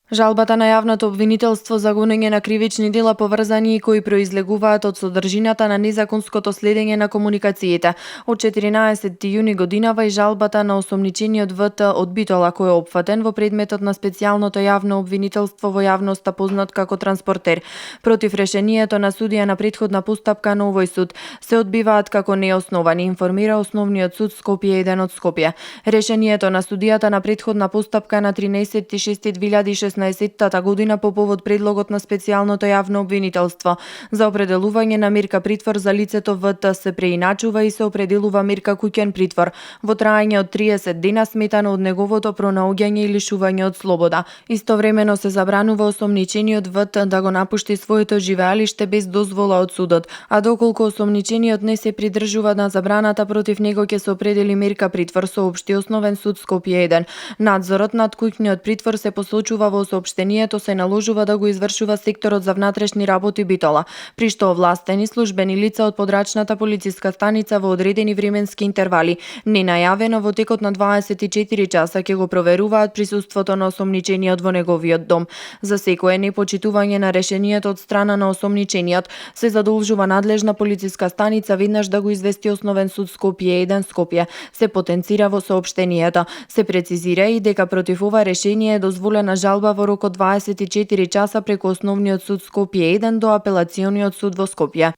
Жалбата на јавното обвинителство за гонење на кривични дела поврзани и кои произлегуваат од содржината на незаконското следење на комуникациите. Од 14 јуни годинава и жалбата на осомничениот ВТ од Битола кој е опфатен во предметот на специјалното јавно обвинителство во јавноста познат како транспортер. Против решението на судија на претходна постапка на овој суд се одбиваат како неосновани, информира Основниот суд Скопје 1 од Скопје. Решението на судијата на претходна постапка на 13.6.2016 година по повод предлогот на специјалното јавно обвинителство за определување на мерка притвор за лицето ВТ се преиначува и се определува мерка куќен притвор во траење од 30 дена сметано од неговото пронаоѓање и лишување од слобода. Истовремено се забранува осомничениот ВТ да го напушти своето живеалиште без дозвола од судот, а доколку осомничениот не се придржува на забраната против него ќе се определи мерка притвор, соопшти Основен суд Скопје 1. Надзорот над куќниот притвор се посочува во соопштението се наложува да го извршува секторот за внатрешни работи Битола, при што овластени службени лица од подрачната полициска станица во одредени временски интервали, ненајавено во текот на 24 часа ќе го проверуваат присуството на осомничениот во неговиот дом. За секое непочитување на решението од страна на осомничениот се задолжува надлежна полициска станица веднаш да го извести Основен суд Скопје 1 Скопје. Се потенцира во соопштението. Се прецизира и дека против ова решение е дозволена жалба во рок од 24 часа преку Основниот суд Скопје 1 до Апелациониот суд во Скопје.